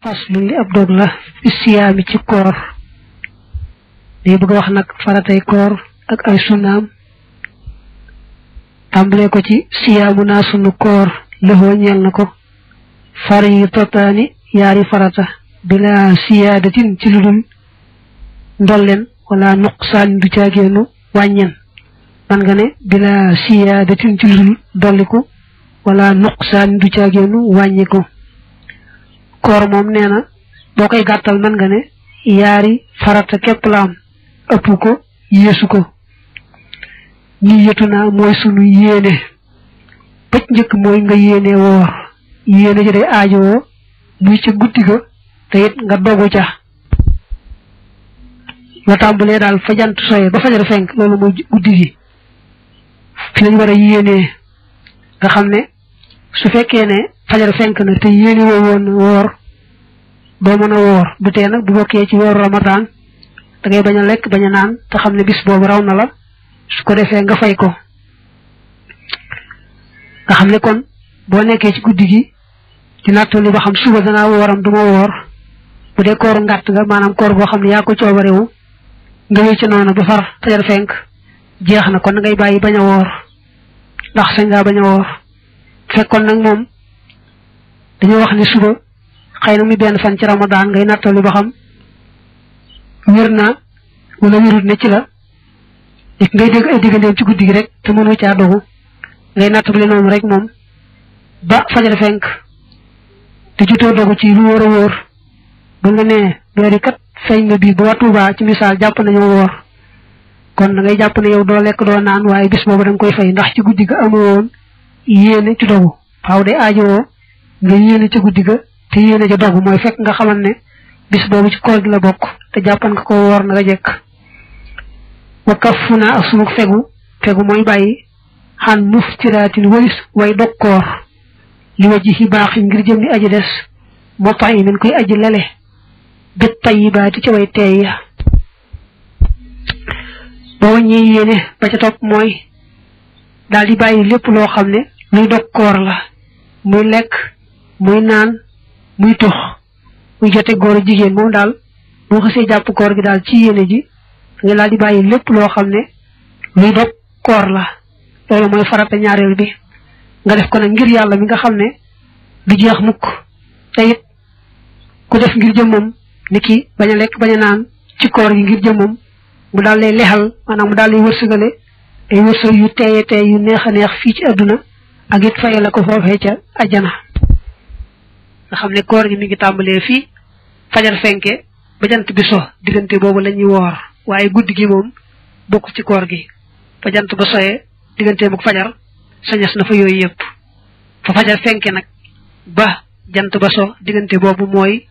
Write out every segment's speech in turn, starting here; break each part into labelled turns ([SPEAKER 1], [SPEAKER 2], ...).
[SPEAKER 1] faslu li ab dog la fi siyaami ci koor day bëgg wax nag faratay koor ak ay sunnaam tàmbalee ko ci siyaamu naa sunu koor lëxoo ñeel na ko faridataani yaari farata bila siyaadatin ci ludul ndolleen wala nuqsaan du caageenu wàññen man nga ne bila siyaadatin ci ludul dolliku wala nuqsaan du caageenu wàññiku koor moom nee na boo koy gàttal man nga ne yaari farata képp la am ëpp ko yeesu ko niyatu naa mooy sunu yéene bëj njëkk mooy nga yéene woor yéene ji day aajowoo muy ca guddi ga te it nga dogu ca la tàmbalee daal fa jant soye ba fajar fenk loolu mooy guddi gi fi lañ war a yéenee nga xam ne su fekkee ne fajar fenk na te yéene woo woon woor doo mën a woor du tee nag bu bokkee ci weeru ramadan da ngay bañ a lekk bañ a naan te xam ne bis boobu raw na la su ko defee nga fay ko nga xam ne kon boo nekkee ci guddi gi di nattali ba xam suba danaa wooram duma woor bu dee kooru ngàtt nga maanaam koor boo xam ne yaa ko coobarewu nga wéy ci noonu ba far fajar fenk jeex na kon ngay bàyyi bañ a woor ndax sañ ngaa bañ a woor fekkoon nag moom dañoo wax ne suba xëy na muy benn fan ci ramadan ngay nattali ba xam wér na wala wérut ne ci la léegi ngay dégg ay diggandeem ci guddi gi rek te mënoo caa dogu ngay nattali noonu rek moom ba fajar fenk te jutoo dogu ci lu wóor a wóor ba nga ne weeri kat feeñ na bii ba waa Tuubaa ci misaal jàpp nañoo woor kon da ngay jàpp ne yow doo lekk doo naan waaye bis boobu da nga koy fay ndax ci guddi ga amoo woon yéene ci dogu faaw day aajowoo nga yéene ci guddi ga te yéene ci dogu mooy fekk nga xamal ne bis boobu ci koor gi la bokk te jàppan nga ko woor na nga jekk wa kafu naa ak sunu fegu mooy bàyyi xan muftiraatin walis way dog koor li waji xi baax ngir jëm ni aji des moo tax yi min koy aji lele bét tayibaati ci way teey ya boo wàññee yéene ba ca topp mooy daal di bàyyi lépp loo xam ne luy dog koor la muy lekk muy naan muy tux muy jote góor a jigéen moom daal boo xasee jàpp koor gi daal ci yéene ji nga daal di bàyyi lépp loo xam ne luy dog koor la loolu mooy farata ñaareel bi nga def ko nag ngir yàlla mi nga xam ne du jeex mukk te it ku def ngir jëmmam ni ki bañ a lekk bañ a naan ci koor gi ngir jëmmam mu daal lay lexal maanaam mu daal lay wërsëgale ay wërsëg yu teeye teey yu neex a neex fii ci àdduna ak it faye la ko foofee ca ajjana nga xam ne koor gi mi ngi tàmbalee fii fajar fenke ba jant bi so diggante boobu la ñuy woor waaye guddi gi moom bokk ci koor gi fa jant ba soyee diggante bu fajar sañas na fa yooyu yëpp fa fajar fenke nag ba jant ba so diggante boobu mooy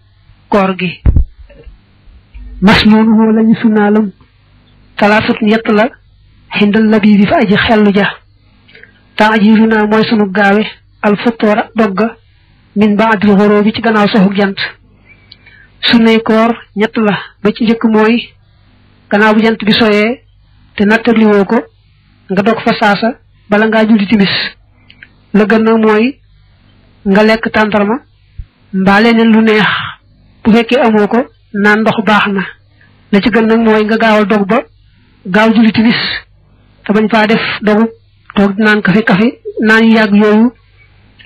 [SPEAKER 1] koor gi mas noonu moo lañu sunnaalam talaasut ñett la xindal labi bi fa aji xellu ja taajiru naa mooy sunu gaawe al futtoora dogga min baadil xoroo bi ci gannaaw soxuk jant sunnay koor ñett la ba ci njëkk mooy gannaaw bu jant bi soyee te nattabliwoo ko nga dog fa saasa bala ngaa julli timis la gën nag mooy nga lekk tàndarma mbaa leneen lu neex bu fekkee amoo ko naan ndox baax na la ci gën nag mooy nga gaawal dog ba gaaw julli timis te bañ faa def dogu toog naan kafe naan yu yàgg yooyu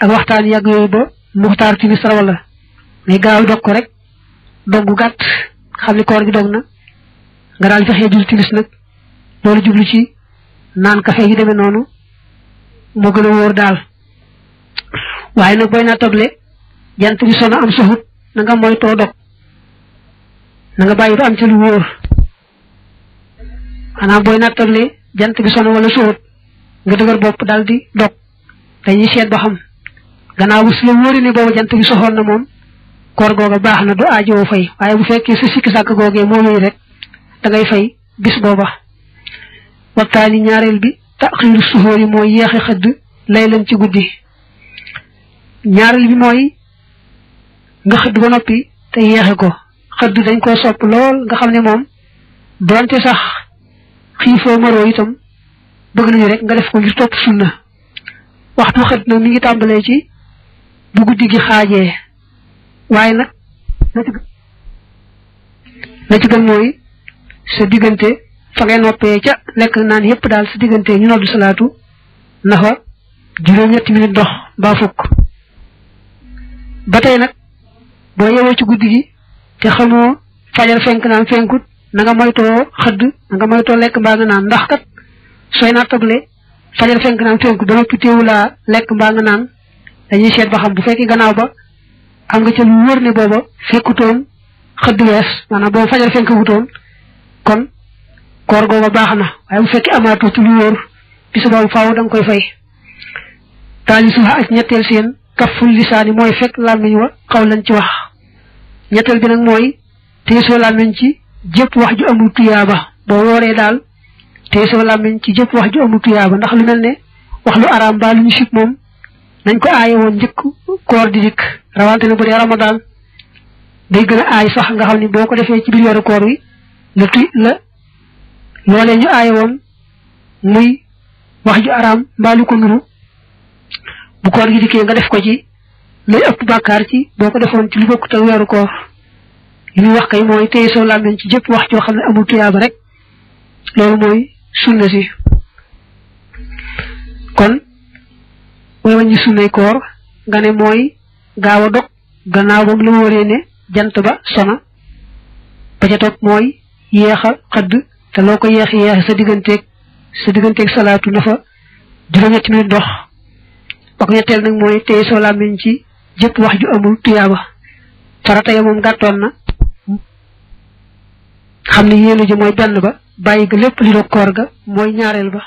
[SPEAKER 1] ak waxtaan yàgg yooyu ba muxtaar timis raw la ngay gaaw dog ko rek dog gu gàtt xam ne koor gi dog na nga daal fexee julli timis nag loolu jublu ci naan kafe yi demee noonu moo gën a wóor daal waaye nag booy naa table jant bi sono am soxut na nga moytoo dog na nga bàyyi ba am ci lu wóor maanaam booy nattable jant bi sono wala soxut nga dëgër bopp daal di dog dañuy seet ba xam gannaaw bu su la wóori ne boobu jant bi soxoon na moom koor googa baax na du aajowoo fay waaye bu fekkee sa sikki sàkk googee moo wéy rek da ngay fay bis booba waxtaani ñaareel bi taxiiru suxóor yi mooy yeexe xëdd lay leen ci guddi ñaareel bi mooy nga xëdd ba noppi te yeexe ko xëdd dañ koo sopp lool nga xam ne moom doonte sax xiifoo maroo itam bëgg nañu rek nga def ko ngir topp sunna waxtu xëdd nag mi ngi tàmbalee ci bu guddi gi xaajee waaye nag la ci gën mooy sa diggante fa ngay noppee ca lekk naan yépp daal sa diggante ñu noddu salaatu na fa juróom-ñetti minute dox mbaa fukk ba tey nag boo yewoo ci guddi gi te xamoo fajar fenk naan fenkut na nga moytoo xëdd na nga moytoo lekk mbaa nga naan ndax kat sooy nattable fajar fenk naan fenkut ba noppi teewulaa lekk mbaa nga naan dañuy seet ba xam bu fekkee gannaaw ba am nga ca lu wóor ne booba fekkutoon xëdd wees maanaam booba fajar fenk wutoon kon koor googa baax na waaye bu fekkee amaatoo ci lu wóor bisu boobu faaw da nga koy fay taali suuxa ak ñetteel seen kaful lisaani mooy fekk làmmiñ wa xaw lañ ci wax ñetteel bi nag mooy téesoo làmmiñ ci jëpp wax ju amul tuyaaba boo wooree daal téesoo làmmiñ ci jëpp wax ju amul tuyaaba ndax lu mel ne wax lu araam ba lu ñu sib moom nañ ko aaye woon njëkk koor di dikk rawante ne bu dee ramadaan day gën a aay sax nga xam ni boo ko defee ci biir weeru koor wi la loolee ñu aaye woon muy wax ju araam mbaa lu ko nuru bu koor gi dikkee nga def ko ci lay ëpp bàkkaar ci boo ko defoon ci lu bokkut ak weeru koor li ñuy wax kay mooy téye soo làmmiñ ci jëpp wax joo xam ne amul tuyaaba rek loolu mooy sunna si kon mooy wàññi sunnay koor nga ne mooy gaaw a dog gannaaw ba mu la wóoree ne jant ba sona ba ca topp mooy yeex a xëdd te loo ko yeex sa digganteeg salaatu na fa juróom-ñetti minute dox ba ko ñetteel nag mooy téye soo làmmiñ ci jëpp wax ju amul tuyaaba farata ya moom gàttoon na xam ne yéene ji mooy benn ba bàyyi ga lépp li doog koor ga mooy ñaareel ba